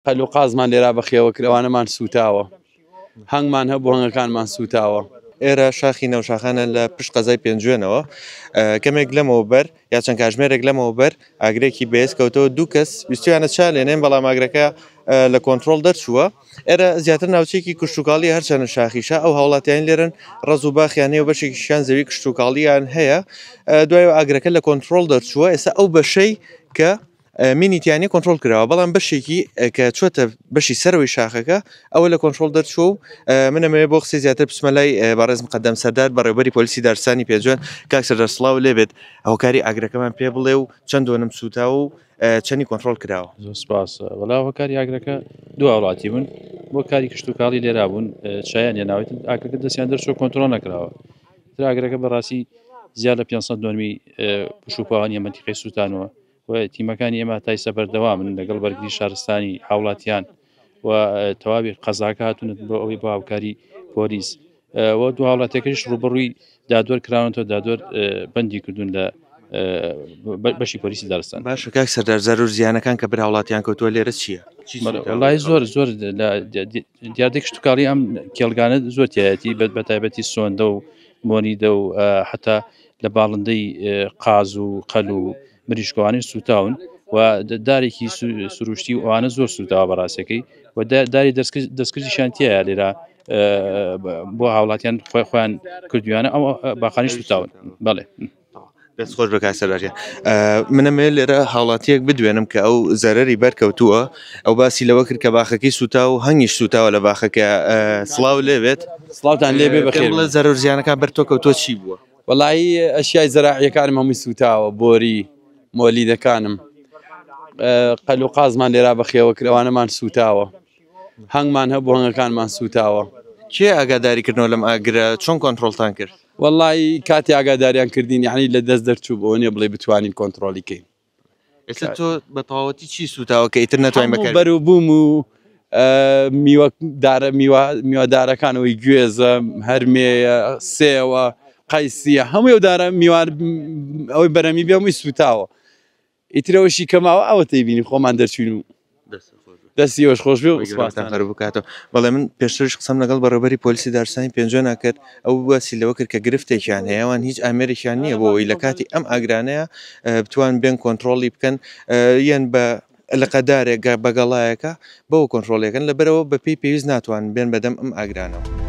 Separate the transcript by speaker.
Speaker 1: قەل و قازمان لێرا بەخێوە کرد ئەوانەمان سووتاوە، هەنگمان هەبوو هەنگەکانمان سووتاوە.
Speaker 2: ئێرە شاخی نەوشاخانە لە پشت قەزای پێنجوێنەوە، کەمێک لەمەوبەر یا چەند کاژمێرێک لەمەوبەر ئاگرێکی بەهێز کەوتەوە، دوو کەس ویستویانە چا لێنێن بەڵام ئاگرەکە لە کۆنترۆڵ دەرچووە. ئێرە زیاتر ناوچەیەکی کشتوکاڵی هەرچەنە شاخیشە، ئەو هاوڵاتیان لێرن ڕەز و باخیان هەیە و بەشێکیشیان زەوی کشتوکاڵیان هەیە. دوای ئاگرەکە لە کۆنترۆڵ دەرچووە، ئێستا ئەو بەشەی کە مینی تیانە کۆنترۆڵ کراوە، بەڵام بەشێکی کە چۆتە بەشی سەرەوەی شاخەکە ئەوە لە کۆنترۆڵ دەرچووە و من ئەمەوێ بۆ قسەی زیاتر بچمە لای بەڕێز مقەدەم سەردار بەڕێوبەری پۆلیسی دارستانی پێنجوێن. کاک سەردار سڵاو لێبێت، هۆکاری ئاگرەکەمان پێ بڵێ و چەند دۆنم سووتاوە و چەندی کۆنترۆڵ کراوە؟
Speaker 3: زۆر سپاس. وەڵا هۆکاری ئاگرەکە دوو هاوڵاتی بوون بۆ کاری کشتوکاڵی لێرا بوون، چایان هێناوە، ئاگرەکە دەستیان دەرچووە کۆنترۆڵ نەکراوە. تر ئاگرەکە بەڕاستی زیاد لە 500 دۆنمی پوش و پاوانی مەنتیقەی سووتانەوە و تیمەکانی ئێمە تا ئیستا بەردەوامن لەگەڵ بەرگری شارستانی هاوڵاتیان و تەواوی قەزاکە هاتوونەت بۆ ئەوەی بۆ هاوکاری پۆلیس و دوو هاوڵاتیەکەش ڕوبەڕووی دادوەر کراونەتەوە، دادوەر بەندی کردوون لە بەشی پۆلیسی دارستان.
Speaker 2: باشە کاک سەردار، زەرور زیانەکان کە بەر هاوڵاتیان کەوتووە لێرە چییە؟
Speaker 3: وەڵای زۆر زۆر دیاردەی کشتوکاڵی ئەم کێڵگانە زۆر تایەتی، بە تایبەتی سۆندە و مۆنیدە و حتا لە باڵندەی قاز و قەل و مریشکەوانەی سووتاون و دارێکی سروشتی و ئەوانە زۆر سووتاوە بەڕاستەکەی و داری دەستکردیشان تایە لێرە بۆ هاوڵاتیان خۆی خۆیان کردویانە، ئەو باخانی سووتاون. بەڵێ.
Speaker 2: دەست خۆش بە کاک سەردار. منەمێ لێرە هاوڵاتیەک بدوێنم کە ئەو زەرەری بەرکەوتووە، ئەو باسی لەوە کرد کە باخەکەی سووتا و هەنگیش سووتاوە لە باخەکە. سڵاو لێبێت.
Speaker 1: سڵاوتان لێبێ، بەخێر.
Speaker 2: بڵێ زەرەر زیانەکان بەر تۆ کەوتووە چی بووە؟
Speaker 1: وەڵایی ئەشیای زەراعیەکانم هەمووی سووتاوە، بۆری مۆلیدەکانم، قەل و قازمان لێرا بەخێوە کرد ئەوانەمان سووتاوە، هەنگمان هەبوو هەنگەکانمان سووتاوە.
Speaker 2: کێ ئاگاداری کردنەوە لەم ئاگرە، چۆن کۆنترۆڵتان کرد؟
Speaker 1: وەڵایی کاتی ئاگاداریان کردین یعنی لە دەست دەرچوو، بۆ نییە بڵێ بتوانین کۆنترۆڵی کەین.
Speaker 2: ئێستا تۆ بە تەواوەتی چی سووتاوە کە ئیتر نەتوانین بەکار
Speaker 1: بەروبووم و میوە دارە میوەدارەکانەوەی گوێزە، هەرمێیە، سێوە، قەیسیە، هەموو ئەو دارە میوان ئەوەی بەرەمی بێ هەمووی سووتاوە. ئیترەوەشی کەماوە ئەوە تێبینی خۆمان دەرچوین و دەستی ئێوەش خۆش بێ و سوپاستان
Speaker 2: قەرەبوو بکاتەوە. بەڵێ من پێشتریش قسەم لەگەڵ بەڕێوبەری پۆلیسی دارستانی پێنجوێن کرد، ئەو باسی لەوە کرد کە گرفتێکیان هەیە، ئەوان هیچ ئامێرێکیان نییە بۆ ئەوەی لە کاتی ئەم ئاگرانەیە بتوان بێن کۆنترۆڵی بکەن، یان بە لقەدارێک بە گەڵایەکە بەوە کۆنترۆڵیەکەن، لەبەرەوە بەپێی پێویست ناتوان بێن بەدەم ئەم ئاگرانەوە.